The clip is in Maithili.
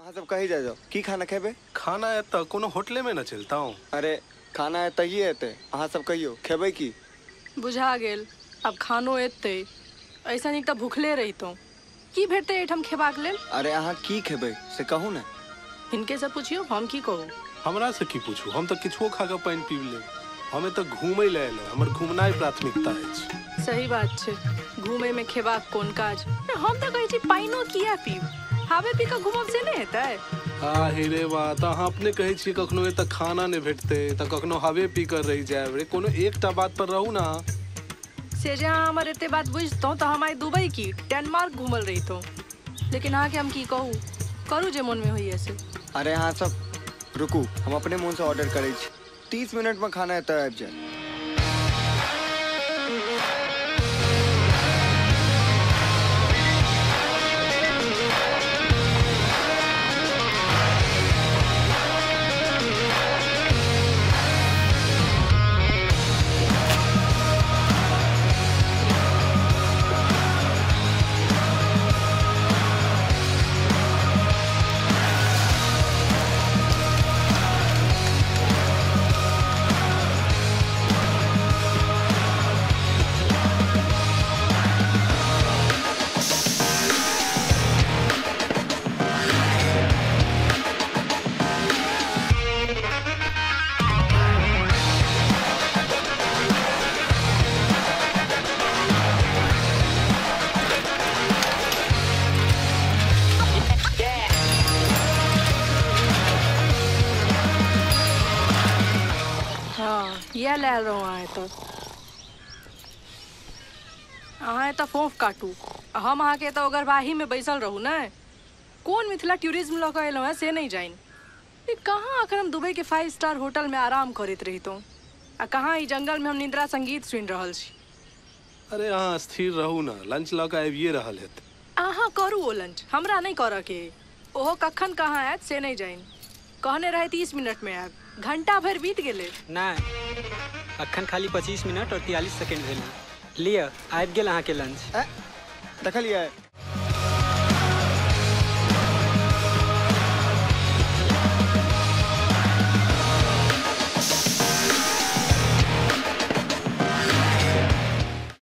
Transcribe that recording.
अहाँ सब कही जाय जाओ, की खाना खेबै? खाना एतऽ कोनो होटले में न चलताऊं। अरे खाना एतहिए एतै, अहाँ सब कहियो खेबै की? बुझा गेल, अब खानो एतै। ऐसा नीक तऽ भूखले रहितौं। की भेटतै एहिठाम खेबाक लेल? अरे अहाँ की खेबै से कहू ने। हिनके से पुछियो, हम की कहू? हमरा से की पूछू, हम तऽ किछुओ खा कऽ पानि पीब लेब। हम एतऽ घूमै लए एलहुँ, हमर घूमनाइ प्राथमिकता अछि। सही बात छै, घूमे में खेबाक कोन काज। हम तऽ कहै छी पानिओ किया पीब, हावे पी कऽ घूमब से नहि हेतै? आ हे रे बा, तऽ अहाँ अपने कहै छियै कखनो एतऽ खाना नहि भेटतै तऽ कखनो हवे पी कऽ रहि जायब। रे कोनो एकटा बात पर रहू ना। से जे अहाँ हमर एते बात बुझतहुँ तऽ हम आइ दुबई की डेनमार्क घूमल रहितहुँ। लेकिन अहाँके हम की कहू, करू जे मोनमे होइए से। अरे अहाँ सब रुकू, हम अपने मोनसँ ऑर्डर करै छी। 30 मिनटमे खाना एतऽ आबि जायत। इएह लए आयल रहौं अहाँ एतऽ। अहाँ एतऽ फोफ काटू आ हम अहाँके एतऽ ओगरवाहीमे बैसल रहू ने। कोन मिथिला टूरिज्म लऽ कऽ एलहुँ हेँ से नहि जानि। ई कहाँ अखन हम दुबईके 5 स्टार होटलमे आराम करैत रहितहुँ आ कहाँ ई जंगलमे हम निद्रा संगीत सुनि रहल छी। अरे अहाँ स्थिर रहू ने, लंच लऽ कऽ आबिए रहल हेतै। अहाँ करू ओ लंच, हमरा नहि करऽके अइ। ओहो कखन कहाँ आयत से नहि जानि। कहने रहै 30 मिनटमे आयब, घंटा भरि बीत गेलै। नहि, अखन खाली 25 मिनट और 43 सेकेंड भेल। लिअ, आबि गेल अहाँके लंच। देखलियै